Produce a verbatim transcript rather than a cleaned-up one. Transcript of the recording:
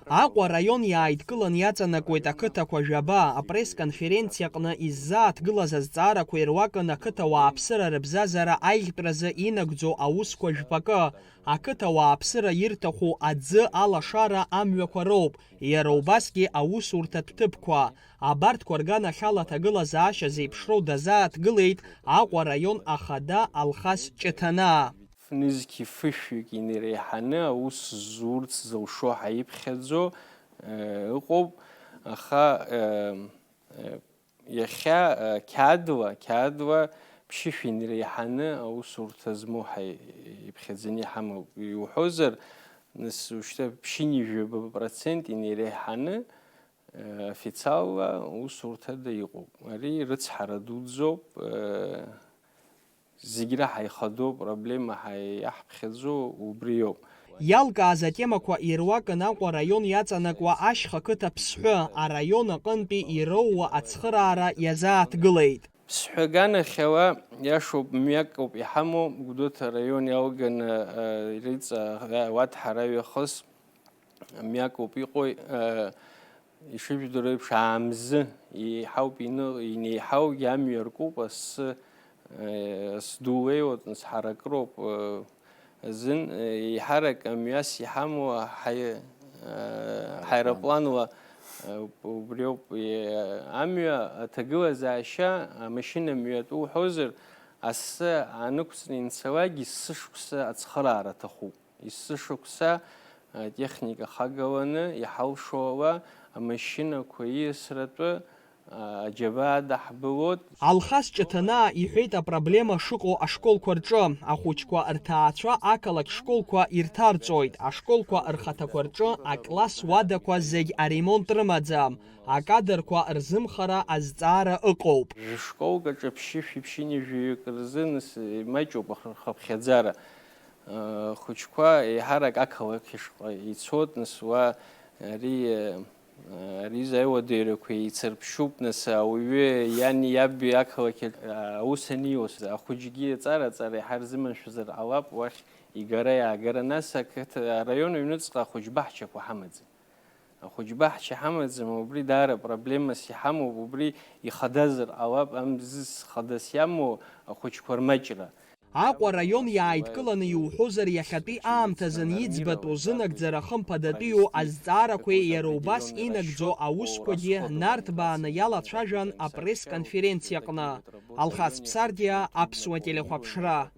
Аҟәа араион иааидкылан иаҵанакуеит ақыҭақәа жәаба. Апресс-конференциаҟны иззааҭгылаз азҵаарақәа ируакын ақыҭа уааԥсыра рыбзазара аиӷьтәразы инагӡоу аусқәа жәпакы. Ақыҭа уааԥсыра ирҭаху аӡы, алашара, амҩақәа роуп, иара убасгьы аусурҭатә ҭыԥқәа. Абарҭқәа рганахьала аҭагылазаашьа зеиԥшроу дазааҭгылеит Аҟәа араион ахада Алхас Ҷыҭанаа. Фнызқьи фышәҩык инареиҳаны аус зурц зылшо ҳаиԥхьаӡо, э, ыҟоуп, аха, э, э, иахьа, э, қьаадла, қьаадла ԥшьышә инареиҳаны аусурҭа змоу ҳаиԥхьаӡаны иҳамоуп. Иуҳәозар, нас, ушьҭа ԥшьынҩажәаба процент инареиҳаны, э, официалла усурҭада иҟоуп. Ари рыцҳара дуӡӡоуп, э, зегь раҳа ихадоу проблема ҳа-, иаҳԥхьаӡо убриоуп. Иалкааз атемақәа ируакын Аҟәа араион иаҵанакуа ашьха қыҭа Ԥсҳәы, араион аҟынтәи ироуа ацхыраара иазааҭгылеит. Ԥсҳәы аганахьала, иашоуп, мҩакоуп иҳамоу, Гәдоуҭа араион иалганы, э, рыҵа, э, уаҭҳара ҩахыс мҩакоуп иҟоу, э, ишыжәдыруа еиԥш, аамзы еиҳауп ины-, инеиҳаугьы амҩа ркуп, асы, э, асы ду леиуеит, нас ҳаракыроуп, э, азын, э, еиҳарак амҩас иҳамоу ҳаи-, э, ҳаеропланла, э, убриоуп, э, амҩа аҭагылазаашьа, амашьына мҩатәы уҳәозар, асы аанықәҵны инцалак, есышықәса ацхыраара аҭахуп. Есышықәса, а, техника хагаланы, иҳалшо ала, амашьынақәа ииасратәы, а, аџьабаа даҳбылуеит. Алхас Ҷыҭанаа иҳәеит апроблема шыҟоу ашколқәа рҿы. Ахәыҷқәа рҭаацәа ақалақь школқәа ирҭарҵоит. Ашколқәа рхаҭақәа рҿы акласс уадақәа зегь аремонт рымаӡам. Акадрқәа рзымхара азҵаара ыҟоуп. Школк аҿы ԥшьышәи ԥшьынҩажәаҩык рзы, нас, имаҷуп рхыԥхьаӡара. Ахәыҷқәа еиҳарак ақалақь ишҟа ицоит, нас, уа ари, ари изы аиуадаҩрақәа еицырԥшьуп, нас, ауаҩы иани иаби ақалақь аҿы аус аниуаз, ахәыҷгьы аҵара-аҵара иаҳа рзыманшәазар ҟалап уахь игара-иаагара, нас, ақыҭа, араион аҩныҵҟа ахәыҷ баҳчақәа ҳамаӡам. Ахәыҷ баҳча ҳамаӡам, убри даара проблемас иҳамоуп, убри ихадазар ҟалап, амзызс хадас иамоу ахәыҷқәа рмаҷра. Аҟәа араион иааидкыланы иуҳәозар, иахьатәи аамҭазын иӡбатәу зынагӡара хымԥадатәиу азҵаарақәеи иара убас инагӡо аусқәагьы нарҭбааны иалацәажәан апресс-конференциаҟны. Алхас Ԥсардиа, Аԥсуа телехәаԥшра.